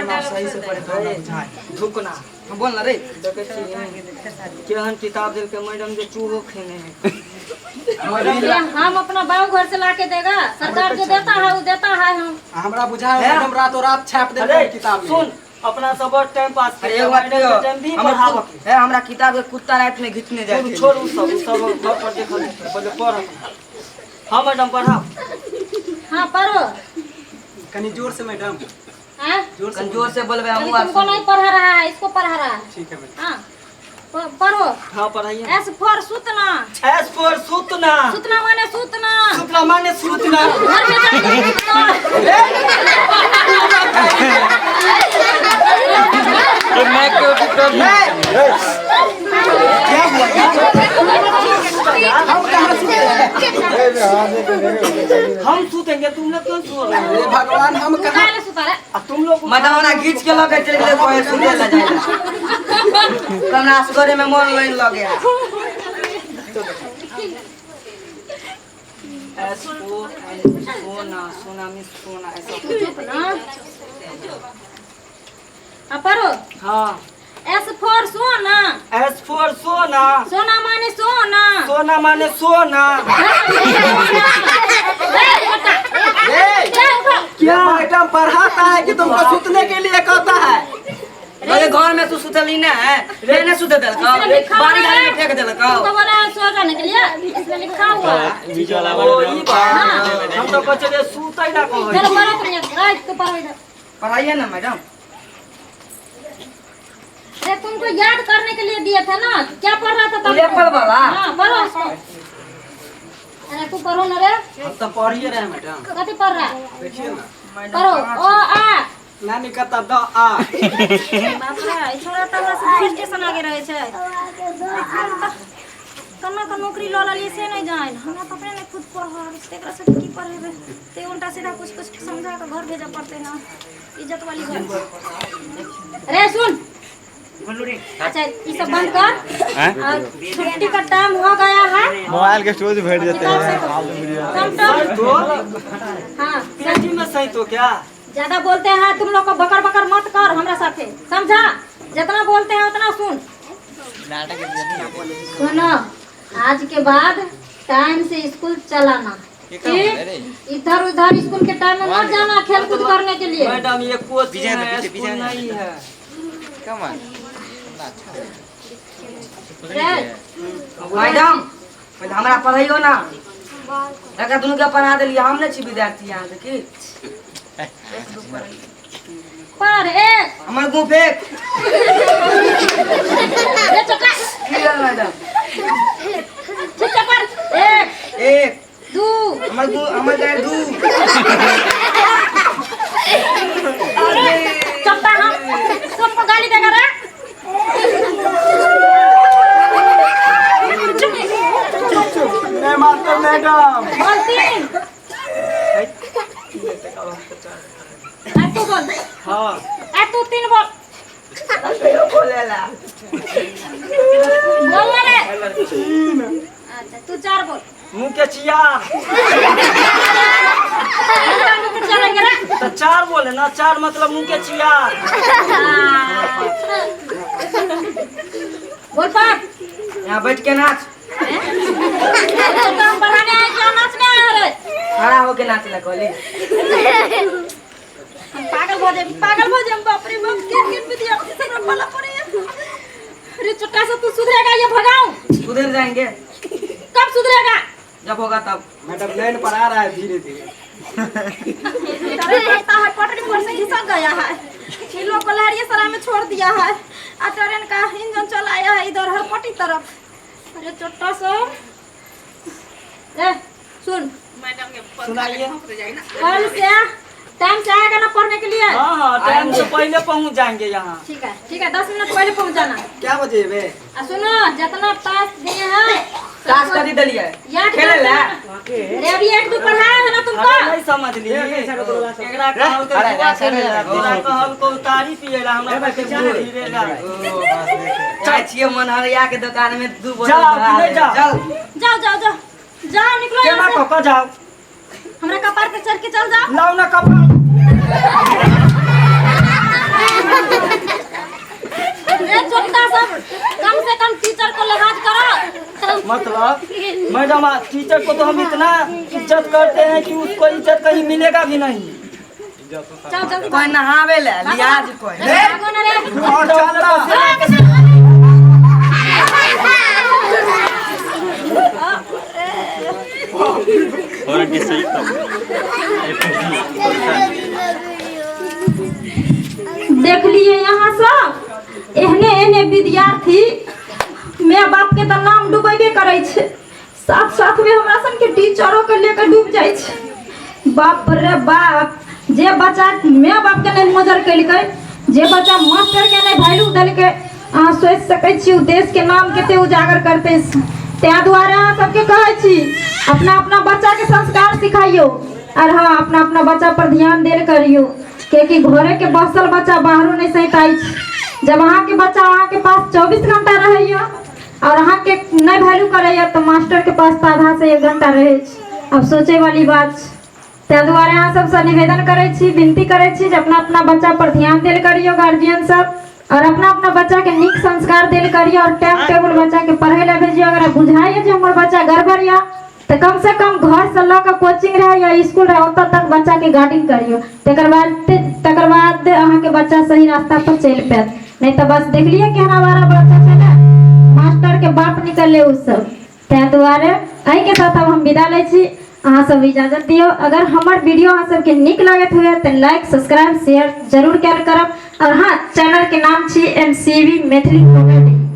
हमरा सही से पढ़े तो हमरा बुझाय। झुकना। हम बोल ना रे। देखै छी केहन किताब देलकै मैडम जे चूहो खेने है। ये हम अपना बाबू घर से ला के देगा, सरकार जो देता है वो देता है। हम हमरा बुझाय मैडम रातों रात छाप अरे देलकै किताब में। सुन, अपना सब बड़ टाइम पास अरे करे एगो बात मैडम के टाइम कहियो, भी हमर पढ़ाबऽ हे हमरा किताब के कुत्ता रात में घिचने जाइ छोड़ छै। छोड़ उ सब, उ सब घर पर देखल जेतै, पहिले पढ़ अपना। हाँ मैडम पढ़ाओ। हाँ पढ़ो। कनी जोर से मैडम। हाँ? जोर से। कनी जोर से बोलबै अभी हमहूँ आर तुमको नहीं पढ़ा रहा है, इसको पढ़ा रहा है। ठीक है मैडम। हाँ पढ़ो। हाँ पढ़ाइए। एस फॉर सुतना। एस फॉर सुतना। सुतना माने सुतना। सुतना माने सुतना। घर में जाके सुतना। मैं क्यों क्या हुआ यार? हम कहाँ सुते हैं? हम सुतेंगे, तुम लोग क्यों सो रहे हो? हे भगवान, हम तू कहाँ काहे ले सुता रे? आ तुम लोग मैडम हमरा घीच के लऽ के चलि गेलै कहे सुते लए जाइ लए। हमरा असगरे में मन नहीं लगे। एस ओ एन सोना, सोना में सोना ऐसा। तू चुप ना। हाँ पढ़ो। हाँ। एस फॉर सोना। एस फॉर सोना। सोना माने सोना। सोना माने सोना। क्या मैडम पढ़ाता है कि तुमको सुतने के लिए कहता है? बोले घर में तू सुतली ना है, रे ने सुते देलकौ, इसमें लिखा बाड़ी हुआ घाड़ी है। में फेंक देलकौ। तुमको बोला है सो जाने के लिए, इसमें लिखा हुआ है। ओ ई बात, हम तो कहै छलियै सुतै ला कहै। चलो पढ़ो तुम यहाँ, रात को पढ़ो इधर। पढ़ाइए ना मैडम। अरे तुमको याद करने के लिए दिए थे ना, क्या पढ़ रहा था तब? एप्पल वाला। हाँ पढ़ो उसको। अरे तू पढ़ो ना रे। हम तो पढ़ ही रहे हैं मैडम। कथी पढ़ रहा है? देखिए ना पढ़ो ओ आ। नानी कहता द आ। बाप रे, ई छोरा तऽ हमरा से स्टेशन आगे रहै छै। केना कऽ नौकरी लऽ लेलियै से नहि जानि। हमरा तऽ अपने नहि खुद पढ़ऽ आबै छै, तऽ एकरा सबके की पढ़ेबै? ते उल्टा सीधा कुछ कुछ समझा कऽ घर भेजऽ पड़तै ना, इज्जत वाली घर। रे सुन, अच्छा ई सब बंद कर, और छुट्टी का टाइम हो गया है। मोबाइल के स्टोरेज भेट जेते किताब से हैं। समटो। तो हाँ पेटी में सही तो क्या ज्यादा बोलते हैं तुम लोग को, बकर बकर मत कर हमरा साथे, समझा? जितना बोलते हैं उतना सुन। सुनो, आज के बाद टाइम से स्कूल चलाना, ठीक? इधर उधर स्कूल के टाइम में मत जाना खेल कूद करने के लिए। मैडम ये कोचिंग है, स्कूल नहीं है। रे, मैडम पहिले हमरा पढ़ैयो ना, एकरा दुनू के पढ़ा देलियै, हम नहि छी विद्यार्थी अहाँके की? पर एक हमर गुफ एक। रे चोटा। की भेल मैडम? ठीक से पढ़। एक एक दू हमर गु हमर गाय दू। चोटा, हम सबको गाली देगा रे। नहीं मारते मैडम। बोल तीन। आ तू बोल। हाँ आ तू तीन बोल। बोलेला बोल ना रे। अच्छा तू चार बोल। मुँह के चियार। मुँह के चलेंगे रे। तो चार बोले ना, चार मतलब मुँह के चियार। बोल पाँच। यहाँ बैठ के नाच। तो हम पढ़ाने आए क्या नाचने आए रे? खड़ा होके नाच ला कहली। हम पागल हो जाए, पागल हो जाए, बाप रे बाप, किन किन विद्यार्थी से हमरा पाला पड़े। अरे चोटा से तू सुधरेगा ये भगाऊं? सुधर जाएंगे। कब सुधरेगा? जब होगा तब। मैडम लाइन पर आ रहा है धीरे धीरे। अरे पड़ता है, पटरी पर से घिसक गया है। इन लोग को लहरिया सराय में छोड़ दिया है। आ ट्रेन का इंजन चलाया है इधर हर पटी तरफ। अरे चोटा से ए सुन, सुनाइए। कल से टाइम से आएगा ना पढ़ने के लिए? हाँ हाँ टाइम से पहले पहुँच जाएंगे यहाँ। ठीक है ठीक है, 10 मिनट पहले पहुँच जाना। क्या बजे बे? आ सुनो, जितना टास्क दिए हैं टास्क कथी देलियै? याद खेले कर ला? अरे अभी एक दू पढ़ाया है ना तुमको। अरे नहीं समझ ली, एकरा कहल के जुआ खेले ला, तोरा कहल को तारी पिए ला, हमरा कहल के धीरे ला। जाइ छियै मनहरिया के दुकान में दू बोतल जाओ, भरा नहीं देबै। जाओ। चल जाओ जाओ जाओ जाओ, निकलो केना यहाँ से। कऽ कऽ जाओ? हमरा कपार पे चढ़ के चल जाओ। लाउ ना कपड़ा। बोला। मैडम टीचर को तो हम इतना इज्जत करते हैं कि उसको इज्जत कहीं मिलेगा भी नहीं। चल जल्दी। कोई नहावे ले लियाज कोई। भागो ना रे। और चल ना। देख लिए यहाँ सब एहने एहने विद्यार्थी माय बाप के तऽ नाम डुबेबे करै छै, साथ साथ में हमरा सन के टीचरो के लेके डूब जाइ छै। बाप रे बाप, जे बच्चा माय बाप के नहि मोजर केलकै, जे बच्चा मास्टर के नहि वैल्यू देलकै, अहाँ सोचि सकै छी ओ देश के नाम कते उजागर करतै। ताहि दुआरे अहाँ सबके कहै छी अपना अपना बच्चा के संस्कार सिखाइयो और हाँ अपना अपना बच्चा पर ध्यान देल करियो, कियाकि घरे के बसल बच्चा बाहरो नहीं सहिताइ छै। जब अहाँके बच्चा अहाँके पास 24 घंटा रहैया और अहाँके नहि वैल्यू करैया तऽ मास्टर के पास तऽ आधा से 1 घंटा रहै छै। आब सोचै वाली बात छै। ताहि दुआरे अहाँ सबसँ निवेदन करै छी, विनती करै छी जे अपना अपना बच्चा पर ध्यान देल करियो गार्जियन सब, और अपना अपना बच्चा के नीक संस्कार देल करियो और टाइम टेबुल बच्चा के पढ़े ला भेजियो। अगर बुझाइए जे हमर बच्चा गड़बड़ या तऽ कम से कम घर से लऽ कऽ कोचिंग रहे या स्कूल रहे ओतऽ तक बच्चा के गार्डिंग करियो, तकर बाद अहाँके बच्चा सही रास्ता पर चलि पायत। नहीं तऽ बस देखलिए केहन आवारा बच्चा छै ने, मास्टर के बाप निकलले उ सब। ताहि दुआरे एहिके साथ अब हम विदा लै छी, अहाँ सब इजाजत दियौ। अगर हमर वीडियो अहाँ सबके नीक लागैत हुए तऽ लाइक सब्सक्राइब शेयर जरूर कयल करब। और हाँ, चैनल के नाम छी MCV Maithili comedy.